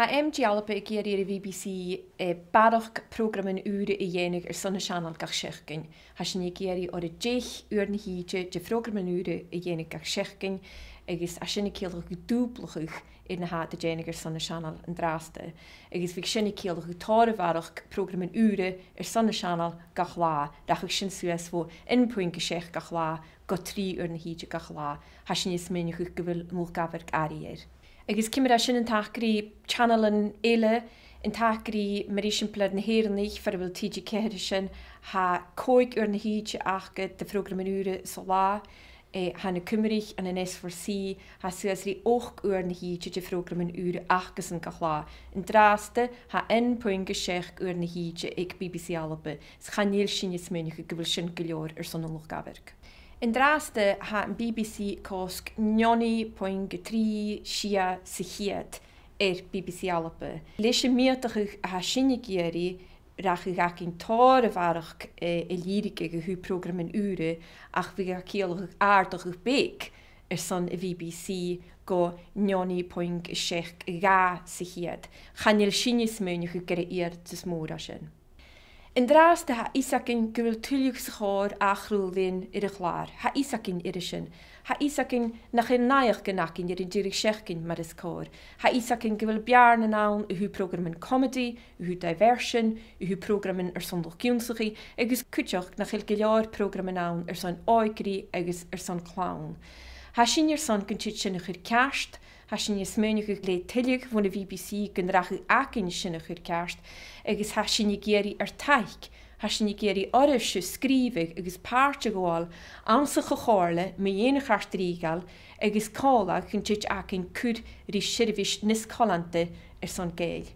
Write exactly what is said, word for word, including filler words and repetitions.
Tha M G Alba ag iarraidh air a' B B C, eh, barrachd prògraman ùra a dhèanamh airson na seanail gach seachdain. Tha sinn ag iarraidh orra deich uairean a thìde de phrògraman ùra a dhèanamh gach seachdain, agus tha sin a' ciallachadh dùblachadh air na tha iad a' dèanamh airson na seanail an-dràsta. Agus bhiodh sin a' ciallachadh tòrr a bharrachd prògraman ùra airson na seanail gach latha. Rachadh sin suas bho aon puing a seachd gach latha gu trì uairean a thìde gach latha. Tha sinn a' smaoineachadh gu bheil an luchd-amhairc airidh air. Agus ciamar a tha sin an taca ri chanalan eile, an taca ri, mar eisimpleir, na h-Èireannaich, far a bheil T G ceithir an sin, tha còig uairean a thìde aca de phrògraman ùra san latha, eh, tha na Cuimrich ann an S four C, tha suas ri ochd uairean a thìde de phrògraman ùra acasan gach latha. An-dràsta, tha aon puing a seachd uairean a thìde aig B B C Alba, is chan eil sinn a' smaoineachadh gu bheil sin gu leòr airson an luchd-amhairc. An-dràsta, tha am B B C a' cosg neoni puing trì sia sa cheud air B B C Alba. Leis a' mheudachadh a tha sinn ag iarraidh, rachadh againn tòrr a bharrachd, eh, a lìbhrigeadh a thaobh prògraman ùra, ach bhiodh e a' ciallachadh àrdachadh beag airson a' B B C gu neoni puing a seachd dhà sa cheud. Chan eil sinn a' smaoineachadh gur e iarrtas mòr a tha sin. An-dràsta, tha fhios againn gu bheil tuilleadh sa chòrr a' cruinneachadh air a' chlàr. Tha fhios againn air a sin. Tha fhios againn nach eil naidheachdan againn air an deireadh-sheachdain mar as còir. Tha fhios againn gu bheil beàrnan ann a thaobh prògraman comedy, a thaobh diversion, a thaobh prògraman airson luchd-ionnsachaidh, agus cuideachd nach eil gu leòr prògraman ann airson òigridh agus airson clann. Tha sinn airson gun tèid sin a chur ceart, tha sinn a' smaoineachadh le tuilleadh bhon a' B B C gun rachadh againn sin a chur ceart, agus tha sinn ag iarraidh ur taic, tha sinn ag iarraidh oirbhse sgrìobhadh agus pàirt a ghabhail anns a' cho-chomhairle mu dheidhinn a' Chairt Rìoghail agus còmhla gun tèid againn cur ri seirbheis nas coileanta airson Gàidheil.